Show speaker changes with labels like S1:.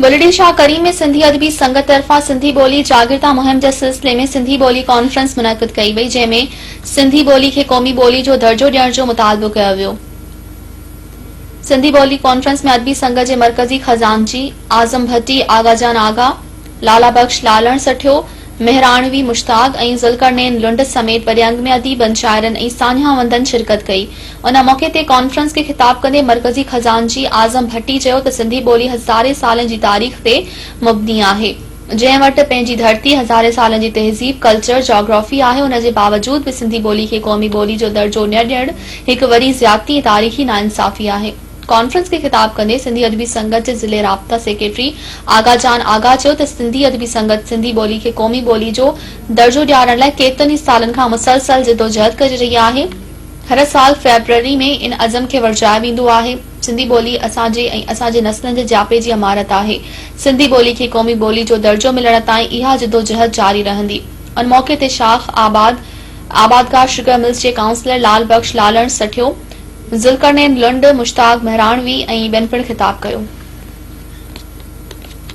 S1: بلڙي شاهه ڪريم ۾ سنڌي ادبي سنگت طرفان سنڌي ٻولي جاڳرتا مهم جي سلسلي ۾ سنڌي ٻولي ڪانفرنس منعقد ڪئي وئي جنهن ۾ سنڌي ٻولي کي قومي ٻولي جو درجو ڏيڻ جو مطالبو ڪيو ويو. سنڌي ٻولي ڪانفرنس ۾ ادبي سنگت جي مرڪزي خزانچي اعظم ڀٽي، آغا جان آغا، لالا بخش لالڻ سٺيو، مهراڻوي مشتاق ۽ ذوالقرنين لنڊ سميت وڏي انگ ۾ اديبن، شاعرن ۽ ساڃاهه وندن شرڪت ڪئي. ان موقعي تي ڪانفرنس کي خطاب ڪندي مرڪزي خزانچي اعظم ڀٽي چيو ته سنڌي ٻولي هزارين سالن جي تاريخ تي مبني آهي. جنهن وٽ پنهنجي ڌرتي، هزارين سالن جي تهذيب، ڪلچر، جاگرافي آهي ان جي باوجود به سنڌي ٻولي کي قومي ٻولي جو درجو نه ڏيڻ هڪ وڏي زيادتي ۽ تاريخي ناانصافي آهي. ڪانفرنس کي خطاب ڪندي سنڌي ادبي سنگت جي ضلعي رابطا سيڪريٽري آغا جان آغا چيو ته سنڌي ادبي سنگت سنڌي ٻولي کي قومي ٻولي جو درجو ڏيارڻ لاء ڪيترن ئي سالن کان مسلسل جدوجهد ڪري رهي آهي. هر سال فيبروري ۾ ان عزم کي ورجايو ويندو آهي. سنڌي ٻولي اسان جي ۽ اسان جي نسلن جي جياپي جي امارت آهي. سنڌي ٻولي کي قومي ٻولي جو درجو ملڻ تائين اها جدوجهد جاري رهندي. ان موقعي تي شاخ آباد آبادگار شگر ملز جي ڪائونسلر لال بخش لالڻ سٺيو، ذوالقرنين لنڊ، مشتاق مهراڻوي ۽ ٻين پڻ خطاب ڪيو.